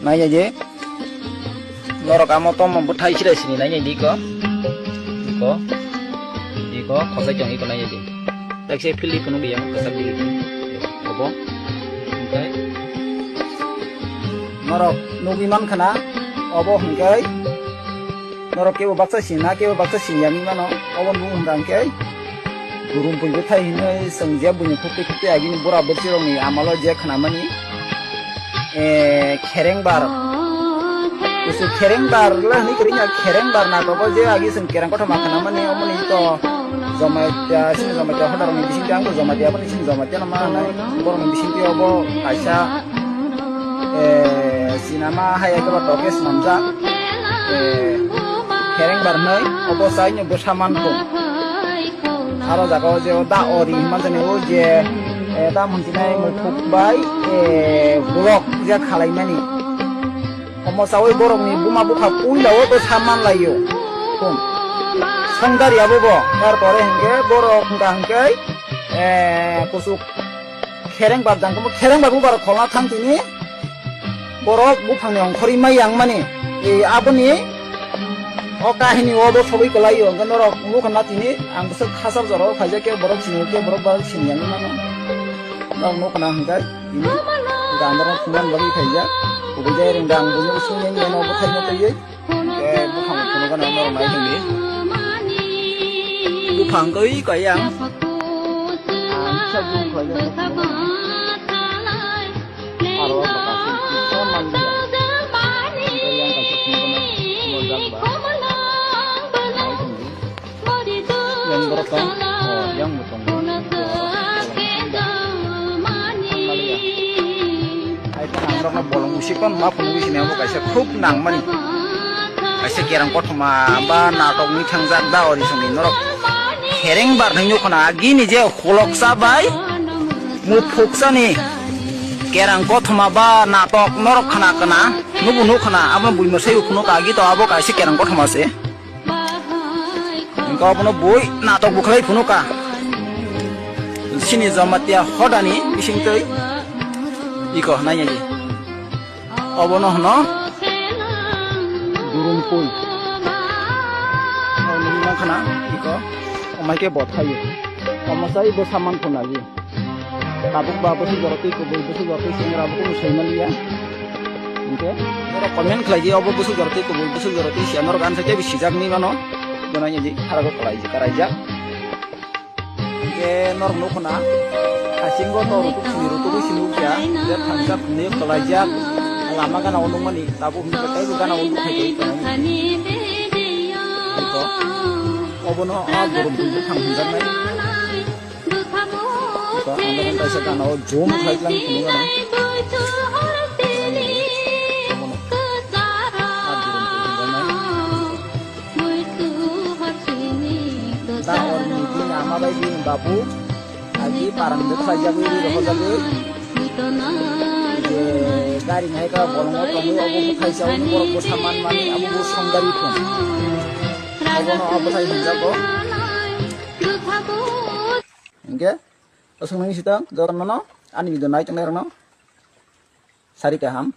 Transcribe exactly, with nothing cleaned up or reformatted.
Nainai di. Norok amo tomo bwthai sirai sini nainai di ko. Iko. Iko khosai tong iko nainai di. Taksi philip phunuk di yang khosai di. Obo. Hingkai. Norok nugwi man khana. Obo hingkai. Norok kebo baksa sini na, kebo baksa sini yami mano. Obo nung hingka hingkai. Durum pui bwthai hinwi chwng je buini khukti khukti agini bura bwsirokni amalo je khnamani, eh, kherengbar. Kusu kherengbar le hinwi kwrwngya kherengbar natogo je agi chwng kereng kothoma khnamani omoni to Jamatia, chini Jamatia hodarokni bisingtwi ang bo Jamatia aboni chini Jamatia no ma hinai borokni bisingtwi obo kaisa, eh, sinama hai eke ba toke swnamjak, eh, kherengbar hinwi obo chaino bwsa man thung. Aro jaga o je o da ori hima jani o je, eh, da monti nai mukhuk bai, eh, block je khalaimani. Omo chawi borok ni buma bupha puila o to saman lai o. Kun. Songdari abo bo. Tar pore hingke borok hingka hingke, eh, kusuk khereng bab jang kumo khereng bab ubar kholna thang tini. Borok buphangni ongkhorwi mai yang mani. E aboni o kahini o bo sogwi kwlai o, hwnkhe norok nukha na tini ang bwswk khasar jorao khaijak khe borok sini khe borok ba sini yang mano. Norok nukha na hwnkhe tini gandaro thumani bagwi khaijak. Kubui jai rwngda ang buino sungya mano bwthai no twiwi. Khe buphang phunukgano norok nai thangdi. Buphang koi koi ang. Ang kisa zoom khlai jak. Aro bwkha se kisa manliya. Hingke yang kaisa phunukgano mojak ba. Nai tongdi. Yang borok tong, oh, yang bo tongo. Manliya. Hai, ang rokno bolong usik pan ma phunugwi sini abo kaisa khub nangmani. Kaisa kerang kothoma ba natok ni thangjak da ori songni norok. Khereng bar nai nukho na agini je khuloksa bai. Muphuksa ni kerang kothoma ba natok norok khana kana, nubu nuk khana, abo bui mwsai uphunu ka agi to abo kaisa kerang kothoma se. Engka obono bui natok bukhlai phunu ka. Sini Jamatia hodani bising twi iko nai nai. Obono hwno Durungpui. Nini mankha na iko. Omai khe bothaio. Omo sai bo saman phunagi. Tabuk ba bwswk jorotwi kubui, bwswk jorotwi sengra, bo kunu sai manliya. Hingke norok comment khlai di, obo bwswk jorotwi kubui, bwswk jorotwi siya, norok ansa khe bisi jak ni mano. Jono ya di, khara khe kwlai, kwlai jak. Hingke norok nukho na, hasingo to rutuk sini, rutuk sini ukya, je thangjak hwnwi kwlaijak, lama gana o nukmani, tabuk hwnwi khe teibo gana o nukphai tongwi tongo. Hingke obono a borok buibu thang hwnjaknai. Hingke ang kaisa gana o zoom khlai tlang hwnwi gana. Obono a borok buibu hwnjaknai. Da orni bini ama bai bini babu agi parang de khlaijagwi ri rohorjagwi. Je gari nai ka bolongo tongwi obo bwthai sa borok bwsa man mani abo bo songdari thung. Obono obo thai hwnjago. Hingke aswk nangni sitang jotono no ani video nai tongnai rokno sari kaham.